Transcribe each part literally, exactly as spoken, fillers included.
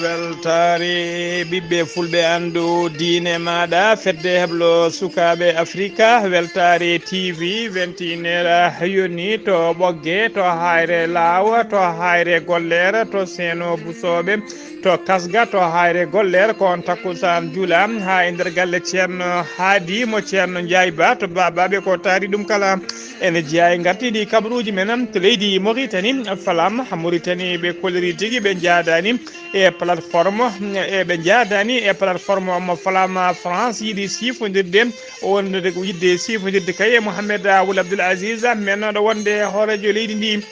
Weltaare ɓiɓɓe fulɓe, anndu diine maaɗa, fedde heblo sukaaɓe Afrika, weltaare T V vingt et un heures yoni to Ɓogge, to Hayre Laaw, to Hayre Gollere, to Seeno Busooɓe, to Kasga, to Hayre Gollere, ko on takkusaan jula haa e nder galle Ceerno Haadi mo Ceerno Njaay Ba, to Baabaaɓe ko taari ɗum kala. Ene jeyaa e ngartiiɗi kabaruuji men to leydi Moritani, Falam, Moritani ɓe kolliri tigi, ɓe njaadaani e plateforme, e ɓe njaadaani e plateforme mo Falam France yiɗi siifondirde, wonde yiɗde siifondirde kay e Mohamed Wul Abdul Aziz, mennoɗo wonde hooreejo leydi ndi.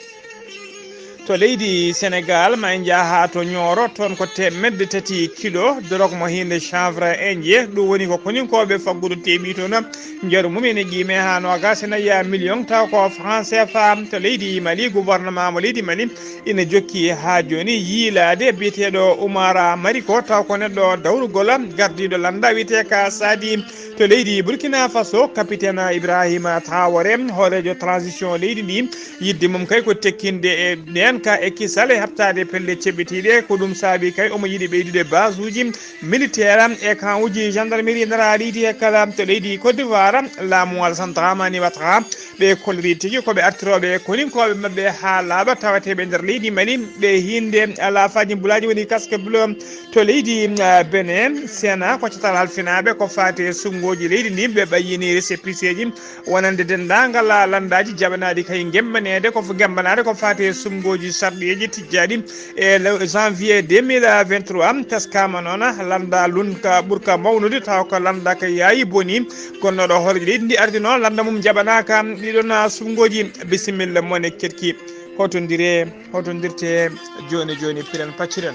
To leydi Senegal, ma en njaha to Nioro, toon ko teemedde tati kilo dorog mo hinde chanvre indien. Ɗum woni ko koninkooɓe faggudu teeɓi toon. Njaru mum ene qiime haa noogaas e nayi million, taw ko franc C F A. To leydi Mali, gouvernement mo leydi Mali ina jokki haa jooni yiilaade biyeteeɗo Umar Mariko, taw ko neɗɗo dawrugol, gardiiɗo lannda wiyetee ka Saadi. To leydi Burkina Faso, capitaine Ibrahima Traoré, hooreejo transition leydi ndi, yiɗde mum kay ko tekkinde e ndeen ka e kisal e haɓtaade pelle ceɓɓitiiɗe. Ko ɗum saabi kay omo yiɗi ɓeydude base uji militaire e camp uji gendarmerie ndaraaɗi e kala. To leydi Côte d'Ivoire, laamu Alassane Dramane Ouattara, ɓe kolliri tigi ko ɓe artirooɓe koninkooɓe maɓɓe haa laaɓa, tawateeɓe nder leydi Mali, ɓe hiinde laafaaji mbulaaji woni casque bleu. To leydi, ah, Benin, Sena ko catal halfinaaɓe ko faati e suɓngooji leydi ndi, ɓe ɓayyini récépissé ji wonande denndaangal, ah, lanndaaji jaɓanaaɗi kay ngembaneede, ko f-, ngembanaade ko faati e suɓngooji sarɗiiji tijjaaɗi e le-, janvier deux mille vingt-trois. Teskaama noon lannda lunka ɓurka mawnude, taw ko lannda ka yaayi boni. Gonnooɗo hooreejo leydi ndi ardi noon lannda mum jaɓanaaka ɗiɗon, ah, suɓngooji. Bisimilla mon e keɗki. Hotondiree, hotondirtee jooni jooni, piren pacciren.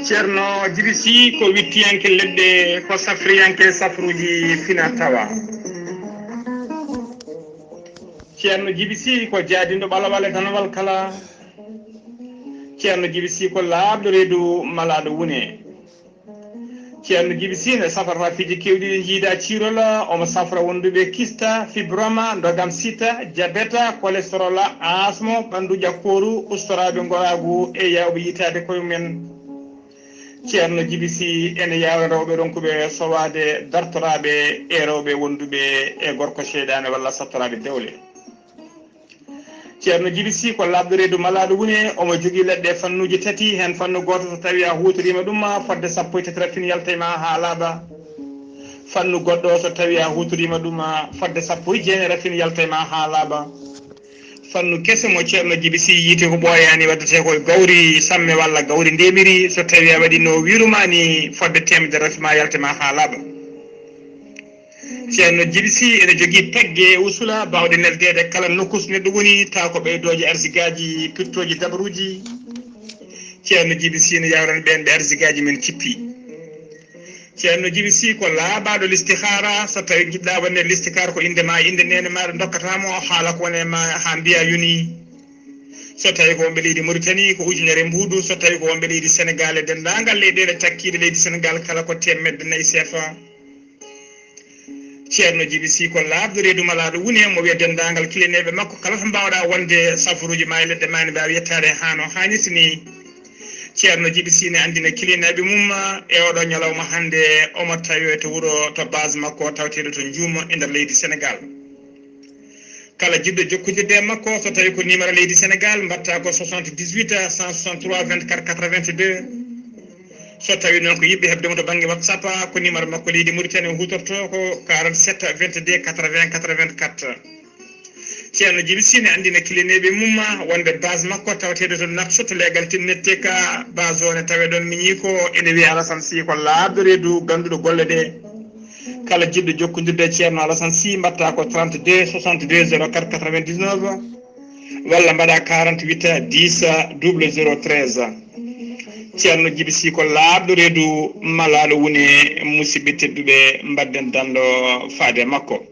Ceerno Jibi Sih ko wittiyanke leɗɗe, ko safriyanke safruuji fina tawa. Ceerno Jibi Sih ko jaadinɗo ɓalawal e danawal kala. Ceerno Jibi Sih ko laaɓɗo reedu malaaɗo wune. Ceerno Jibi Sih ne safrata piiji keewɗi ɗi jiida ciirol, omo safra wonduɓe kista, fibroma, ndogam sita, jabeta, kolesterola, asmo, ɓanndu ƴakkooru, ustoraaɓe ngoraagu e yaawɓe yitaade koye mumen. Ceerno Jibi Sih ene yaawra rewɓe ronkuɓe sowaade dartoraaɓe e rewɓe wonduɓe e gorko seyɗaane walla sattoraaɓe dewle. Ceerno Jibi Sih ko laaɓɗo reedu malaaɗo wune, omo jogii leɗɗe fannuuji tati, heen fannu gooto so tawii a huutoriima ɗum fodde sappo e tati rafin yalta e ma haa laaɓa. Fannu goɗɗo so tawii a huutoriima ɗum fodde sappo e jeenayi rafin yalta e ma haa laaɓa. Fannu keso mo Ceerno Jibi Sih yiiti ko ɓooyaani waɗetee ko e gawri samme walla gawri ndeemiri, so tawii a waɗii no wiirumaa ni fodde teemedere rafi ma yalta e ma haa laaɓa. Ceerno Jibi Sih ene jogii pegge e usula baawɗe neldeede kala nokku so neɗɗo woni, tawa ko ɓeydooje arsigaaji, pittooji dabaruuji. Ceerno Jibi Sih ne yawrana ɓeen ɓe arsigaaji men cippi. Ceerno Jibi Sih ko laaɓaaɗo listihaara, so tawii njiɗɗaa wonde listikaara ko innde ma, innde neene maaɗa ndokkata mo, haala ko woni e ma haa mbiyaa yoni. So tawii ko wonɓe leydi Moritani ko ujunere mbuuɗu, so tawii ko wonɓe leydi Senegaal e denndaangal leyɗeele takkiiɗe leydi Senegaal kala ko teemedde nayi sefa. Ceerno Jibi Sih ko laaɓɗo reedu malaaɗo wune, mo wiya denndaangal kilineeɓe makko kala to mbaawɗaa wonde, safaruuji ma e leɗɗe ma ene mbaawi yettaade haa no haanirta ni. Ceerno Jibi Sih ne anndina kilineeɓe mum e oɗo ñalawma hannde, omo tawi to wuro, to base makko tawateeɗo to Njuumo e nder leydi Senegaal. Kala jiɗɗo jokkondirde e makko, so tawii ko numéro leydi Senegaal, mbaɗta ko soixante-dix-huit, cent soixante-trois, vingt-quatre, quatre-vingt-deux. So tawii noon ko yiɗɓe heɓde mo to bannge WhatsApp, ko numéro makko leydi Mauritanie o huutorto ko quarante-sept, vingt-deux, quatre-vingts, quatre-vingt-quatre. Ceerno Jibi Sih ne anndina kilineeɓe mum wonde base makko tawateeɗo to Nouakchott, leegal tinnettee ka base o ne tawee ɗoon miñi ko ene wiyee Alassane Sih, ko laaɓɗo reedu, gannduɗo golle ɗe. Kala jiɗɗo jokkondirde e Ceerno Alassane Sih, mbaɗta ko trente-deux soixante-deux zéro quatre quatre-vingt-dix-neuf walla mbaɗa quarante-huit dix double zéro treize. Ceerno Jibi Sih ko laaɓɗo reedu, malaaɗo wune, musidɓe tedduɓe, mbaɗden danndo faade e makko.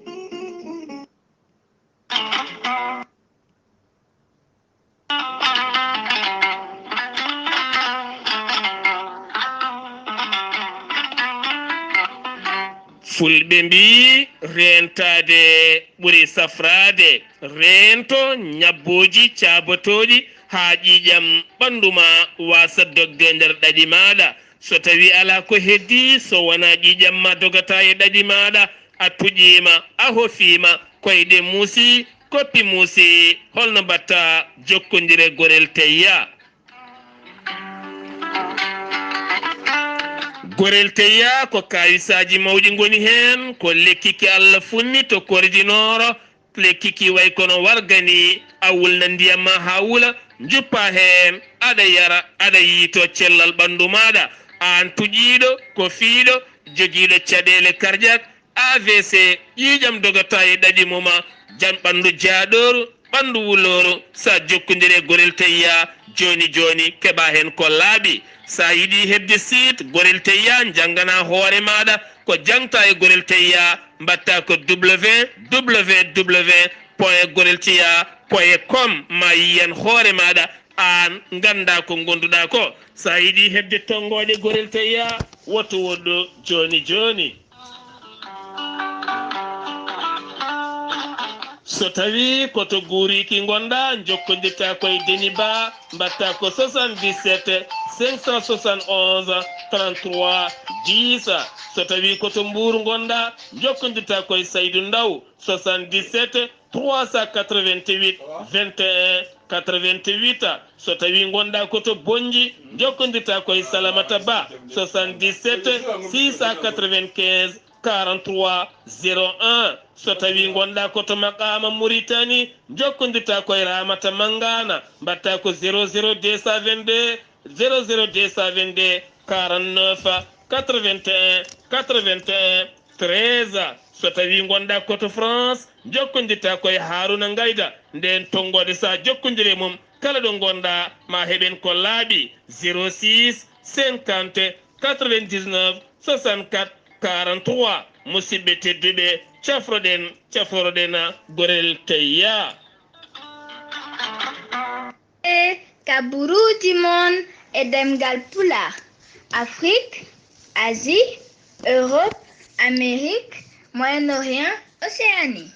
Fulɓe mbii, reentaade ɓuri safraade. Reento ñabbooji caabotooɗi haa ƴiiƴam ɓanndu ma waasa dogde nder ɗaɗi maaɗa. So tawii alaa ko heddii, so wonaa ƴiiƴam ma dogataa e ɗaɗi maaɗa, a tuƴiima, a hofiima, koyɗe muusii, koppi muusii, hol no mbaɗtaa? Jokkondire Gorel Teyya. Gorel Teyya ko kaawisaaji mawɗi ngoni heen, ko lekki ki Allah funni to Korjinooro, lekki ki way kono warga ni, a wulna ndiyam ma haa wula, njuppa heen, aɗa yara, aɗa yiyto cellal ɓanndu maaɗa, aan tuƴiiɗo, kofiiɗo, jogiiɗo caɗeele karjak, A V C, ƴiiƴam dogata e ɗaɗi mum, jam ɓanndu jaaɗooru, ɓanndu wulooru, so a jokkondire Gorel Teyya, jooni jooni, keɓa heen ko laaɓi. So a yiɗi heɓde site Gorel Teyya, njanngana hoore maaɗa ko jangta e Gorel Teyya, mbaɗta ko W W W point gorel teyya point com, ma yiyan hoore maaɗa, aan ngannda ko ngonduɗa ko. So a yiɗi heɓde tonngooɗe Gorel Teyya, woto woɗɗo jooni jooni. So tawii ko to Guuriki ngonɗa, njokkondirta ko e Deni Ba, mbaɗta ko soixante-dix-sept cinq cent soixante-onze trente-trois dix. So tawii ko to Mbuur ngonɗa, njokkondirta ko e Saydu Ndaw, soixante-dix-sept trois cent quatre-vingt-huit vingt et un quatre-vingt-huit. So tawii ngonɗa ko to Bonnji, njokkondirta ko e Salamata Ba, soixante-dix-sept six cent quatre-vingt-quinze quarante-trois zéro un. So tawii ngonɗa ko to Maqaama Muritani, njokkondirta ko e Ramata Mangana, mbaɗta ko zéro zéro deux cent vingt-deux zéro zéro deux cent vingt-deux quarante-neuf quatre-vingt-un quatre-vingt-un treize. So tawii ngonɗa ko to France, njokkondirta ko e Haruna Ngayda. Ndeen tonngode, so a jokkondire mum, kala ɗo ngonɗa, ma heɓen ko laaɓi. Zéro six cinquante quatre-vingt-dix-neuf soixante-quatre quarante-trois. Musidɓe tedduɓe, cafroɗen, cafroɗen Gorel Teyya. E kaburuuji mon e ɗemngal Pulaar, Afrik, Asie, Europe, Amérique, Moyen-Orient, Océanie.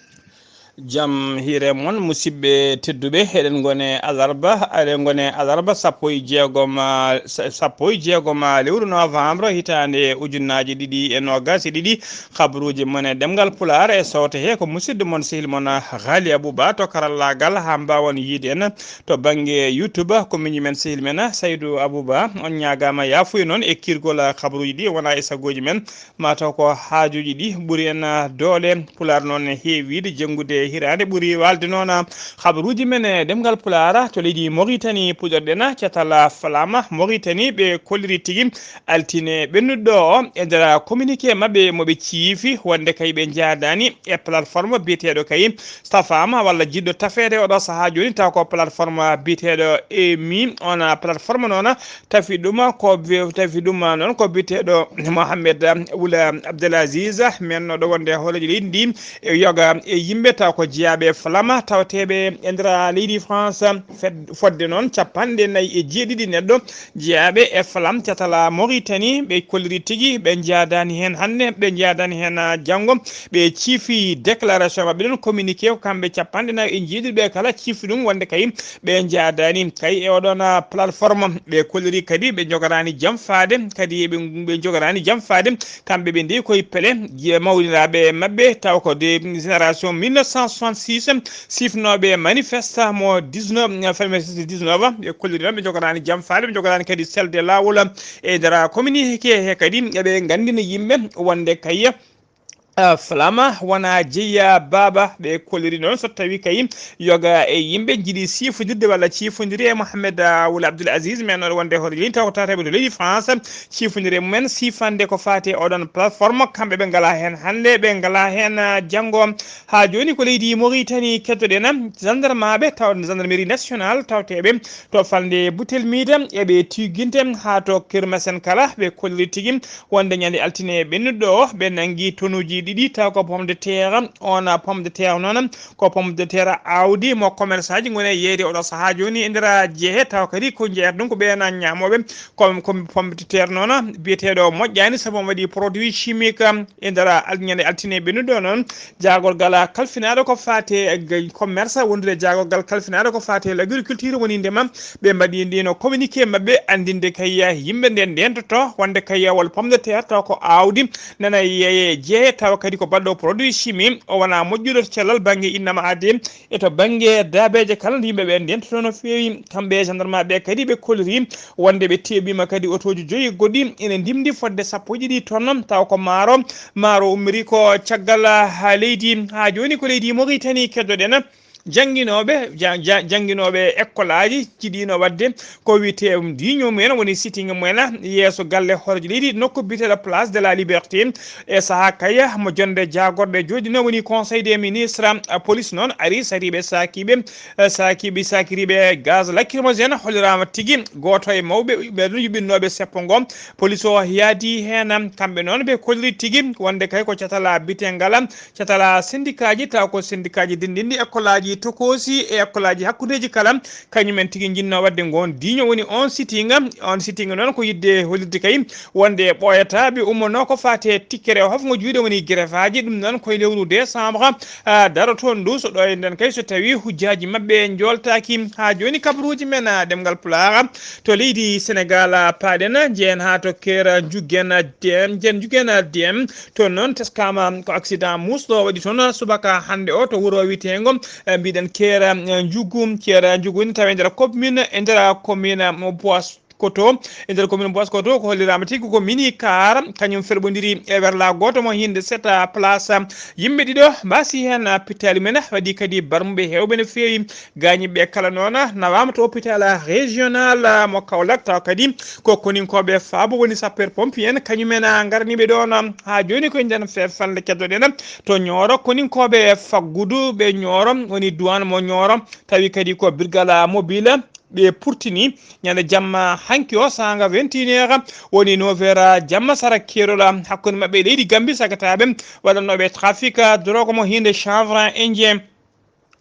Jam hiire mon, musidɓe tedduɓe, eɗen ngone alarba, eɗen ngone alarba sappo e jeegom, ah, sa-, sappo e jeegom, ah, lewru novembre, hitaande ujunnaaji ɗiɗi e noogas e ɗiɗi. Kabaruuji mon e ɗemngal Pulaar e soote he ko musidɗo mon, sehil mon, ah, Ghali Abouba to karallaagal, haa mbaawan yiide en to bannge YouTube, ko miñi men, sehil men, ah, Saydou Abouba. On ñaagaama yaafuya noon e kiirgol, ah, kabaruuji ɗi, wonaa e sagooji men, mataw ko haajuuji ɗi ɓuri en, ah, doole. Pulaar noon heewi wiide jenngude hiraande ɓuri waalde noon, ah, kabaruuji men e ɗemngal Pulaar to leydi Moritani. Puɗorɗen, ah, catal, ah, Falama Moritani, ɓe kolliri tigi altine ɓennuɗo o e nder communiqué maɓɓe mo ɓe ciifi wonde kay ɓe njaadaani e plateforme biyeteeɗo kay tafaama walla jiɗɗo tafeede oɗo sahaa jooni, taw ko plateforme biyeteeɗo E M I. On plateforme noon tafi ɗum ko bi-, tafi ɗum noon ko biyeteeɗo Mohamed Wula Abdelaziz, mennoɗo wonde hooreejo leydi ndi e yoga e yimɓe taw ko jeyaaɓe Falama tawteeɓe e nder leydi France. Fed-, fodde noon capanɗe nayi e jeeɗiɗi neɗɗo jeyaaɓe e Falam catal Moritani, ɓe kolliri tigi, ɓe njaadaani heen hannde, ɓe njaadaani heen, ah, janngo. Ɓe ciifi déclaration maɓɓe ɗon, communiqué, ko kamɓe capanɗe nayi e jeeɗiɗi ɓe kala ciifi ɗum wonde kay ɓe njaadaani kay e oɗon, ah, plateforme. Ɓe kolliri kadi ɓe njogoraani jam faade, kadi ɓe, ɓe njogoraani jam faade. Kamɓe ɓe ndewi koye pele, je-, mawniraaɓe maɓɓe, taw ko de génération mille neuf cent soixante-six, sifnooɓe manifeste mo dix-neuf, février dix-neuf, ɓe kolliri noon, ɓe njogoraani jam faade, ɓe njogoraani kadi selde laawol. E nder communiqué he kadi, eɓe nganndina yimɓe wonde kay, ah, Falama wona jeya baaba, ɓe kolliri noon, so tawi kay yoga e yimɓe njiɗi sifondirde walla ciifondiri e Mohamed, ah, Wul Abdul Aziz, men noon wonde hoto lin taw ko tawteɓe to leydi France, ciifondire mumen sifande ko faati e oɗon plateforme, kamɓe ɓe ngala heen hannde, ɓe ngala heen, ah, janngo. Haa jooni ko leydi Mauritanie keddoɗen, gendarmeaɓe taw gendarmerie nationale tawteɓe to falnde Boutelmida, eɓe tigginte haa to Kermasen kala, ɓe kolliri tigi wonde ñande altine ɓennuɗo o, ɓe nanngi tonuuji ɗiɗi taw ko pomme de terre. On pomme de terre noon ko pomme de terre awdi mo commerçant ji ngoni e yeeyde oɗo sahaa jooni e nder jeehe, taw kadi ko jeeyata ɗum ko ɓeen ñaamooɓe comme, comme pomme de terre noon biyeteeɗo moƴƴaani sabu omo waɗi produit chimique. E nder al-, ñande altine ɓennuɗo noon, jaagorgal kalfinaaɗo ko faate e g-, commerce wondude jaagorgal kalfinaaɗo ko faate e l'agriculture woni ndema, ɓe mbaɗi ndino communiqué maɓɓe anndinde kay yimɓe nde ndentoto wonde kay wol pomme de terre taw ko awdi nana yeeye jeeye tawa kadi ko baɗɗo produit chimique, o wona moƴƴude to cellal bannge innama aade e to bannge daabeeje kala nde yimɓe ɓe ndentoto no feewi. Kamɓe e gendarme ɓe kadi ɓe kolliri wonde ɓe teɓima kadi otooji joyi goɗɗi ene ndimndi fodde sappo e ɗiɗi tonnes taw ko maaro. Maaro ummiri ko caggal, ha, leydi, ha jooni ko leydi Mauritanie keddoɗen. Jannginooɓe, ja-, ja-, jannginooɓe ekkolaaji jiɗino waɗde ko wiyetee diiño mumen woni sitting mumen yeeso galle hooreejo leydi nokku biyeteeɗo Place de la Liberté. E sahaa kay mo jonde jaagorɗe jooɗino woni Conseil des ministres, a, police noon ari sariiɓe saakiiɓe, a, saakiiɓe saakiriiɓe gaz lacrymogène holliraama tigi gooto e mawɓe ɓe ɗum yuɓɓinnooɓe seppo ngo. Police o yaadi heen, kamɓe noon ɓe kolliri tigi wonde kay ko catala bitengal, catala syndicat ji taw ko syndicat ji denndinɗi ekkolaaji tokoosi e ekkolaaji hakkundeeji kala. Kañumen tigi njinnoo waɗde ngoon diiño woni on sitting. On sitting noon ko yiɗde hollirde kay wonde ɓooyata ɓe ummonoo ko faate tikkere o hofngo juuɗe woni greffaaji. Ɗum noon koye lewru décembre, a, daroto ndu so ɗo e nden kay so tawii hujjaaji maɓɓe njooltaaki. Haa jooni kabaruuji men, a, ɗemngal Pulaar to leydi Senegaal, a, paaɗen jeen haa to Keera Njugen Dem, Jeen Njugen Dem. Toon noon teskaama ko accident muusɗo waɗi toon subaka hannde o to wuro wiyeteengo, e, mbiɗen Keera, e, Njugu, Keera Njugu ne tawi e nder commune, e nder commune mo Bois Koto. E nder commune Bois Koto ko holliraama tigi ko mini car, kañum ferɓondiri e werla gooto mo hinde sept place. Yimɓe ɗiɗo mbaasi heen pittaali men, waɗi kadi barmuɓe heewɓe no feewi. Gaañiiɓe kala noon nawaama to hôpital régional mo Kaolack, tawa kadi ko koninkooɓe faabo woni sapeur pompier en, kañumen ngaraniiɓe ɗoon. Haa jooni ko nden fe-, fanle keddoɗen to Nioro, koninkooɓe faggudu ɓe Nioro woni duwaan mo Nioro, tawi kadi ko birgala mobile ɓe purtini ñande jamma hanki o saanga vingt et une heures woni neuf heures jamma sara keerol hakkunde maɓɓe e leydi Gambie sagataaɓe waɗannooɓe trafic drogue mo hinde chanvre indien.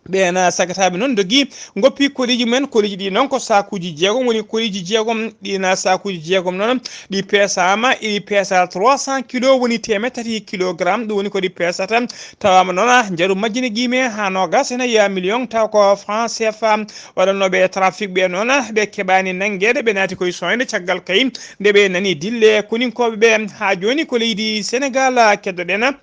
Ɓeen sagataaɓe noon ndogi ngoppi koliiji mumen. Koliiji ɗi noon ko saakuuji jeegom woni koliiji jeegom. Ɗiin saakuuji jeegom noon ɗi peesaama, ɗi peesa trois cents kilos woni teemeɗɗe tati kilogramme. Ɗum woni ko ɗi peesata. Tawaama noon njaru majji ne qiime haa noogaas ene yaha million taw ko franc C F A. Waɗannooɓe trafic ɓe noon ɓe keɓaani nanngeede, ɓe naati koye sooyde caggal kay nde ɓe nani dille koninkooɓe ɓe. Haa jooni ko leydi Senegaal keddoɗen.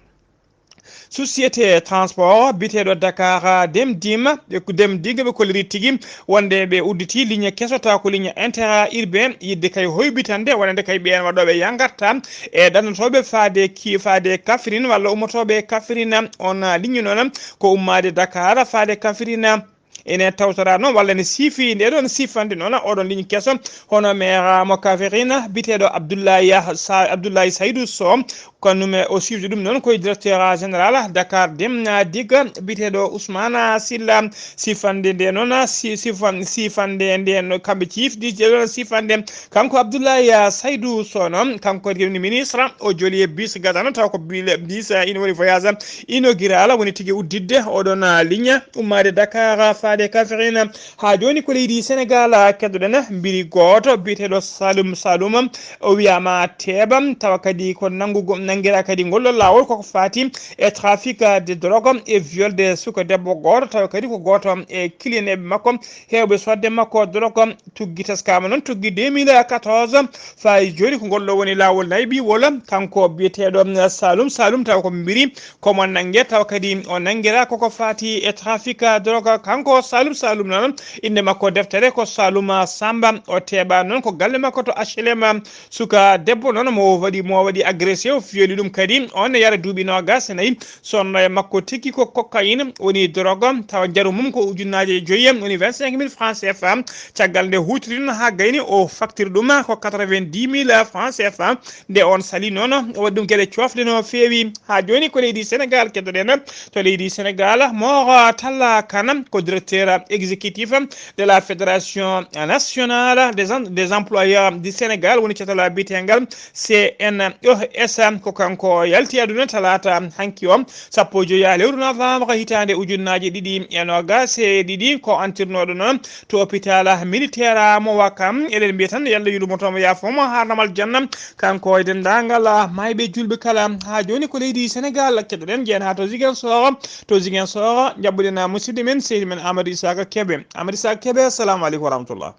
Société transport biyeteeɗo Dakar Dem Dim, ɓe ko Dem Dig ɓe kolliri tigi wonde ɓe udditi ligne keso taw ko ligne interurbain yiɗde kay hoybitande wonande kay ɓeen waɗooɓe yangarta e ɗannotooɓe faade ki-, faade Kaffrine walla ummotooɓe Kaffrine. On ligne noon ko ummaade Dakar faade Kaffrine. Ene tawtora noon walla ne siifi nde ɗoon siifande noon oɗon ligne keso hono maire mo Kaffrine biyeteeɗo Abdoulaye Sa-, Abdoulaye Saydou Sow. Kono ɗum e o suivde ɗum noon koye directeur général Dakar Dem Dig biyeteeɗo Ousmane Silla. Siifande nde noon si-, siifan-, siifande nde no kamɓe ciifdi ɗe ɗoon siifande. Kanko Abdoulaye Saydou Sow noon, kanko kadi woni ministre, o joli e bus gadano taw ko bile-, bus, eh, ina woni voyage inaugural woni tigi udditde oɗon, ah, ligne ummaade Dakar faade Kaffrine. Haa jooni ko leydi Senegaal, ah, keddoɗen mbiri gooto biyeteeɗo Saloum Saloum. O wiyaama teeɓa, tawa kadi ko nanngugo, nanngira kadi ngol ɗoo laawol koko faati e trafic de drogue e viol de suka debbo gooto, tawa kadi ko gooto e kiliyaneeɓe makko heewɓe sodde makko drogue. Tuggi teskaama noon, tuggi deux mille quatorze, faayi jooni ko ngol ɗoo woni laawol nayɓiwol. Kanko biyeteeɗo Saloum Saloum, tawa ko mbiri komo nannge, tawa kadi o nanngira koko faati e trafic drogue. Kanko Saloum Saloum noon, innde makko deftere ko Saloum Samba. O teeɓa noon ko galle makko to H L M. Suka debbo noon mo waɗi, mo waɗi agressé, o fiyoli ɗum kadi. On ne yara duuɓi noogas e nayi. Sonno e makko tigi ko cocaïne, woni drogue, tawa njaru mum ko ujunnaaje joyi, woni vingt-cinq mille francs C F A. Caggal nde huutiri ɗum haa gayni, o facture ɗum ko quatre-vingt-dix mille francs C F A. Nde on sali noon, o waɗi ɗum geɗe coofɗe no feewi. Haa jooni ko leydi Senegaal keddoɗen. To leydi Senegaal, Mor Talla Kane ko directeur exécutif de la Fédération nationale des en-, des employeurs du Sénégal, woni catal biyeteengal C N E S. Ko kanko yalti aduna talaata hanki o, sappo e joyi lewru novembre hitaande ujunnaaji ɗiɗi e noogaas e ɗiɗi, ko antirnooɗo noon to hôpital militaire mo Wakam. Eɗen mbiya tan, yo Allah yurmo toon, yaafo mo, haarnamo aljanna, kanko e denndaangal maayɓe juulɓe kala. Haa jooni ko leydi Senegaal, keddoɗen jeyen haa to Ziguinchor. To Ziguinchor, njaɓɓuɗen musidɗo men, sehil men Amadou Isaka Kebe. Amadou Isaka Kebe, assalamu aleykum wa rahmatullah.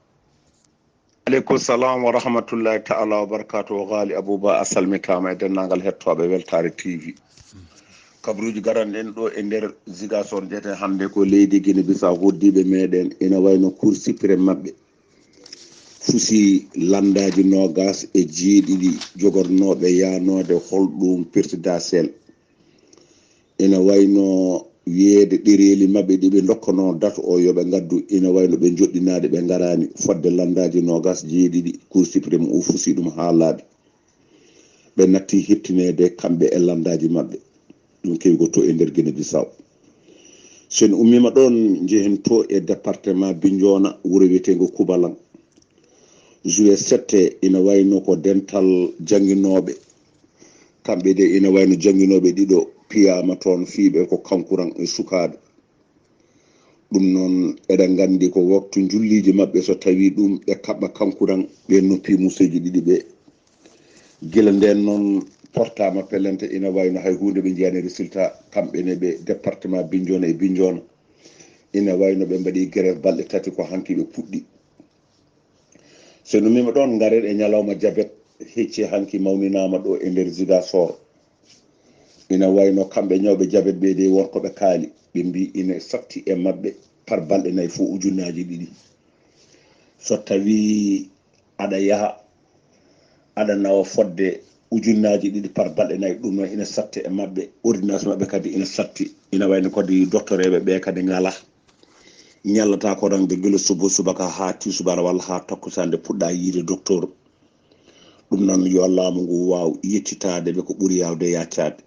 Aleykum salam wa rahmatullahi taala wa barakatuh. Ghali Abouba, a salmitaama e denndaangal hettooɓe Weltaare T V. Kabruuji garanɗen ɗo e nder Ziguinchor, njiyeten hannde ko leydi Guinée Bissau, hoɗdiiɓe meɗen ina wayno Cour suprême maɓɓe fusi lanndaaji noogaas e jeeɗiɗi jogornooɓe yanoode holɗum présidentiel. Ina wayno wiyeede ɗereeli maɓɓe ɗi ɓe ndokkanoo date o yo ɓe ngaddu, ina wayno ɓe njoɗɗinaade, ɓe ngaraani fodde lanndaaji noogaas jeeɗiɗi, Cour suprême o fusi ɗum haa laaɓi. Ɓe natti hettineede kamɓe e lanndaaji maɓɓe. Ɗum kewi ko to e nder Guinée Bissau. So en ummiima ɗoon, njehen to e département Bignona, wuro wiyeteengo Kubalan. Juillet sette ina wayno ko dental jannginooɓe. Kamɓe de ina wayno jannginooɓe ɗiɗo piyaama toon, fii ɓe ko kankuran e sukaaɓe. Ɗum noon, eɗen nganndi ko waktu njulliiji maɓɓe, so tawii ɗum ɓe kaɓɓa kankuran, ɓe noppi museeji ɗiɗi ɓe. Gila ndeen noon, portaama pelente, ina wayno hay huunde ɓe njiyaani résultat, kamɓe ne ɓe département Bignona e Bignona. Ina wayno ɓe mbaɗi grève balɗe tati, ko hanki ɓe puɗɗi. So nummiima ɗoon, ngaren e ñalawma jabet, hecci hanki mawninaama ɗo e nder Ziguinchor. Ina wayno kamɓe ñawɓe jabet ɓe de won ko ɓe kaali. Ɓe mbii ina satti e maɓɓe par balɗe nayi fof ujunnaaji ɗiɗi. So tawii aɗa yaha, aɗa nawa fodde ujunnaaji ɗiɗi par balɗe nayi, ɗum noon ina satti e maɓɓe. Ordonnance maɓɓe kadi ina satti. Ina wayno kadi doktoreeɓe ɓe kadi ngalaa. Ñallata ko rangde gila suba subaka haa tiisubaar walla haa takkusaan nde puɗɗa yiide doktor. Ɗum noon yo laamu ngu waaw yettitaade ɓe ko ɓuri yaawde yaccaade.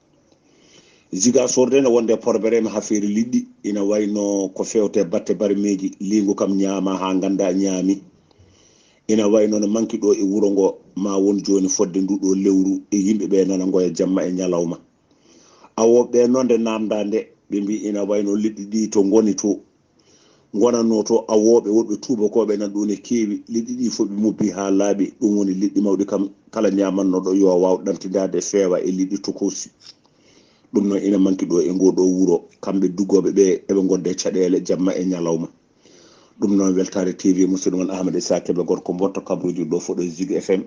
Ziguinchor de ne wonde porbereme affaire liɗɗi, ina wayno ko fewte batte barmeeji, liingu kam ñaama haa ngannda ñaami. Ina wayno no manki ɗo e wuro ngo, ma won jooni fodde ndu ɗo lewru e yimɓe ɓe nana ngoya jamma e ñalawma. Awooɓe ɓe noon nde naamnda nde, ɓe mbii ina wayno liɗɗi ɗi to ngoni to, ngonatnoo to awooɓe woɗɓe tuubakooɓe nan ɗum e keewi. Liɗɗi ɗi fof ɓe mubbi haa laaɓi, ɗum woni liɗɗi mawɗi kam, kala ñaamannooɗo yo waaw ɗantindaade feewa e liɗɗi tokoosi. Ɗum noon ina manki ɗo e ngoo ɗoo wuro, kamɓe duggooɓe ɓe eɓe ngonde caɗeele jamma e ñalawma. Ɗum noon Weltaare T V, musidɗo mon Ahmed Issa Kebe, gorko mboɗto kabruuji ɗo fof ɗo e Zik F M.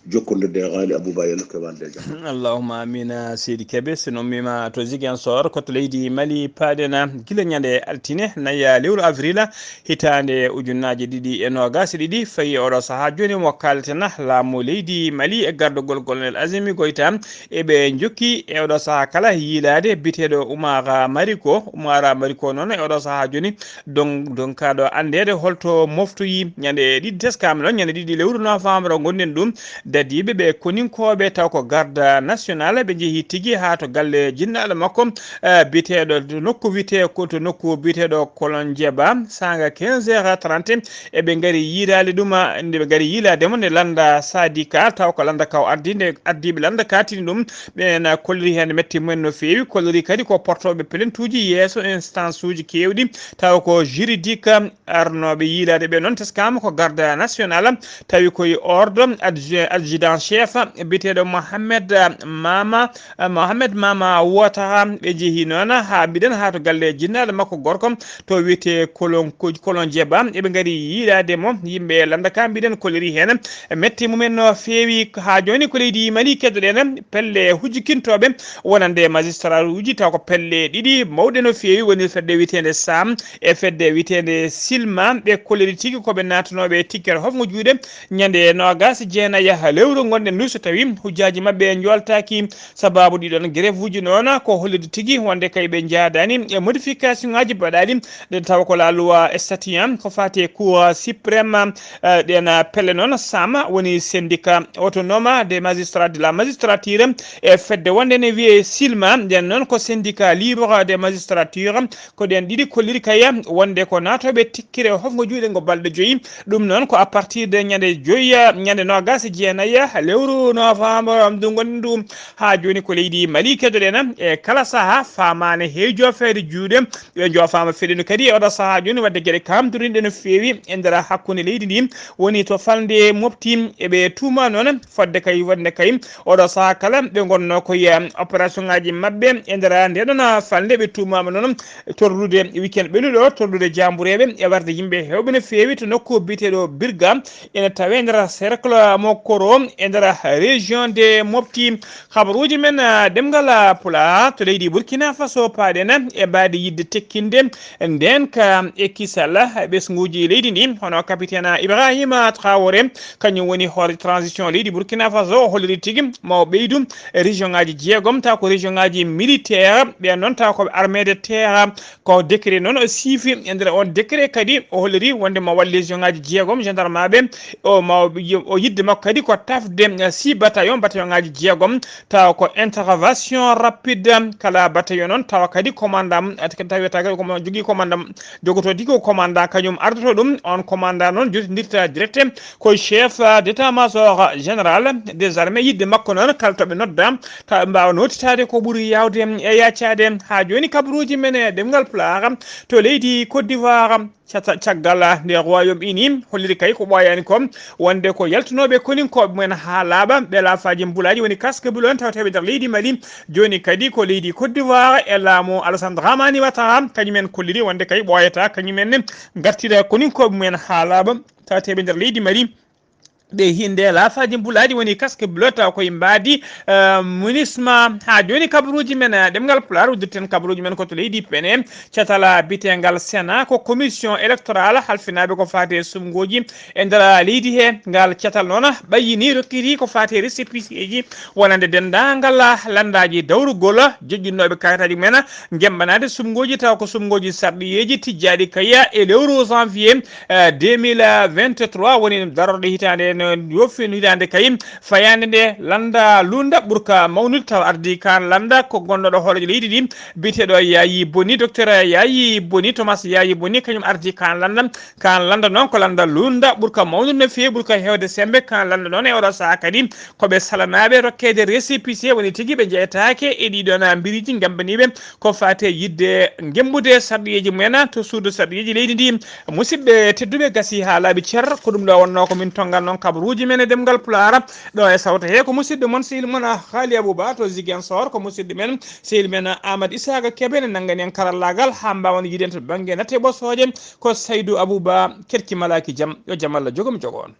Jokkondirde e Ghali Abouba e Lokke Wande Jam. Allahumma amina, seydi Kebe. So noon mima to Ziguinchor, ko to leydi Mali, paaɗen gila ñande altine, naya lewru avril, hitaande ujunnaaji ɗiɗi e noogaas e ɗiɗi. Fayi oɗo sahaa jooni mo kaalten, laamu leydi Mali e gardagol kolonel Azimi Goyta, eɓe njokki e oɗo sahaa kala yiilaade biteeɗo Umar Mariko. Umar Mariko noon e oɗo sahaa jooni don-, donkaaɗo anndeede holto moftoyi ñande ɗiɗi teskaama noon, ñande ɗiɗi lewru novembre ngonɗen ɗum. Dadiiɓe ɓe koninkooɓe taw ko garde national, ɓe njehi tigi haa to galle jinnaaɗo makko, eh, biteeɗo to nokku wiyetee ko to nokku biteeɗo Kolonjeba, saanga quinze heures trente, eɓe ngari yiidaali ɗum, ah, nde ɓe ngari yiilaade mo nde lannda Sadika, taw ko lannda kaw addi, nde addiiɓe lannda kaatini ɗum, ɓeen kolliri heen metti mumen no feewi, kolliri kadi ko portooɓe pelentuuji yeeso instance uji keewɗi, taw ko juridique, arnooɓe yiilaade ɓe noon teskaama ko garde national, tawi koye ordre adju-, adjudant chef biyeteeɗo Mohamed Mama, Mohamed Mama Wotara. Ɓe njehi noon haa mbiɗen haa to galle jinnaaɗo makko gorko to wiyetee Kolon, Kolon Jeba. Eɓe ngari yiilaade mo, yimɓe lannda ka mbiɗen kolliri heen metti mumen no feewi. Haa jooni ko leydi Mali keddoɗen pelle hujjikintooɓe wonande magistrat uji, taw ko pelle ɗiɗi mawɗe no feewi, woni fedde wiyeteende Sam e fedde wiyeteende Silma. Ɓe kolliri tigi ko ɓe naatanooɓe e tikkere hofngo juuɗe ñande noogaas e jeenayi lewru ngonɗen ndu, so tawi hujjaaji maɓɓe njooltaaki. Sabaabu ɗiɗon grève uji noon ko hollude tigi wonde kay ɓe njaadaani e modification ŋaaji baɗaaɗi ɗen, tawa ko la loi statut ko faati e Cour suprême, eh, ɗen, eh, pelle noon. Sama woni syndicat autonome des magistrats de la magistrature, e fedde wonde ne wiyee Silma, nden noon ko syndicat libre des magistratures. Ko ɗen ɗiɗi kolliri kay wonde ko naatooɓe tikkere hofngo juuɗe ngo balɗe joyi. Ɗum noon ko à partir de ñande joyi, eh, ñande noogaas e jeenayi Aya lewru novembre, am ndu ngonɗen ndu haa jooni ko leydi Mali. Kedoɗen e kala sahaa faamaane heejo feere juuɗe ɓe joofaama feɗenu kadi e oɗo sahaa jooni wadde geɗe kamtorinɗe no feewi e nder hakkunde leydi ndi, woni to falnde mofti. Eɓe tuuma noon fodde kay wonde kay oɗo sahaa kala ɓe ngonno ko e opération ngaji maɓɓe e nder ndeɗon falnde. Ɓe tuumaama noon torlude weekend ɓennuɗo, torlude jambureeɓe e warde yimɓe heewɓe no feewi to nokku biyeteeɗo Birga, ene tawee nder cercle mo Koro e nder région de Mopti. Habaruuji men, ah, ɗemngal, ah, Pulaar to leydi Burkina Faso paaɗen e mbaadi yiɗde tekkinde ndeen ka e kisal ɓesnguuji leydi ndi, hono capitaine Ibrahima Traoré, kañum woni hoore transition leydi Burkina Faso, o holliri tigi ma o ɓeydu région ngaji jeegom, taw ko région ngaji militaire, ɓen noon taw ko armée de terre. Ko décret noon o siifi e nder on décret kadi o holliri wonde ma walle région ngaji jeegom gendarme aɓe, o ma o yiɗde makko kadi ko tafde, eh, six bataillon, bataillon ngaji jeegom, tawa ko intervention rapide kala bataillon noon, tawa kadi commandant, eh, tawi wiyata kadi ko jogii commandant, jogoto tigi ko commandant kañum ardoto ɗum. On commandant noon jotondirta direct ko chef, eh, d'état-major général des armées. Yiɗde makko noon kala to ɓe nodda tawa ɓe mbaawa nootitaade ko ɓuri yaawde e yaacaade. Haa jooni kabaruuji men e ɗemngal Pulaar to leydi Côte d'Ivoire, cata-, caggal nde Royaume Uni holliri kay ko ɓooyaani ko wonde ko yaltunooɓe koninkooɓe mumen haa laaɓa, ɓe laafaaji mbulaaji woni casque bleu en tawteeɓe nder leydi Mali. Jooni kadi ko leydi Côte d'Ivoire e laamu Alassane Dramani Ouattara, kañumen kolliri wonde kay ɓooyata, kañumen ne ngartira koninkooɓe mumen haa laaɓa, tawteeɓe nder leydi Mali. Ɓe hinde laafaaji mbulaaji woni casque bleu taw koye mbaadi, eh, munisma. Haa jooni kabaruuji men, eh, ɗemngal Pulaar, uddirten kabaruuji men ko to leydi Pene, catal bitengal Sénat, ko commission électorale halfinaaɓe ko faati e suɓngooji e nder leydi he. Ngal catal noon ɓayyini rokkiti ko faati e récépissé ji wonande denndaangal lanndaaji dawrugol joƴƴinnooɓe kayitaaji mumen, gemmbanaade suɓngooji taw ko suɓngooji sarɗiyeeji tijjaaɗi kay e lewru janvier, eh, deux mille vingt-trois, woni darorɗe hitaande no yoofi no hitaande kay fayaande nde lannda lunda ɓurka mawnude taw ardii kaan lannda ko gonnooɗo hooreejo leydi ndi biyeteeɗo Yaayi Boni, docteur Yaayi Boni, Thomas Yaayi Boni, kañum ardii kaan lannda. Kaan lannda noon ko lannda lunda ɓurka mawnude no feewi, ɓurka heewde semmbe. Kaan lannda noon e oɗo sahaa kadi ko ɓe salanaaɓe rokkeede récépissé, woni tigi ɓe njeyetaake e ɗiɗon mbiriiji ngemmbaniiɓe ko faati e yiɗde ngemmbude sarɗiyeeji mumen to suudu sarɗiyeeji leydi ndi. Musidɓe tedduɓe, gasi haa laaɓi cer, ko ɗum ɗo wonnoo ko min tonngal noon kabaruuji men e ɗemngal Pulaar. Ɗo e sawto he ko musidɗo mon, sehil mon, ah, Haali Abouba to Ziguinchor, ko musidɗo men, sehil men, ah, Amadou Isaka Kebe ne nanngani en karallaagal haa mbaawen yiiden to bannge natte ɓosooje, ko Saydou Abouba, kerki malaaki jam, yo jam Allah jogo mi jogo on.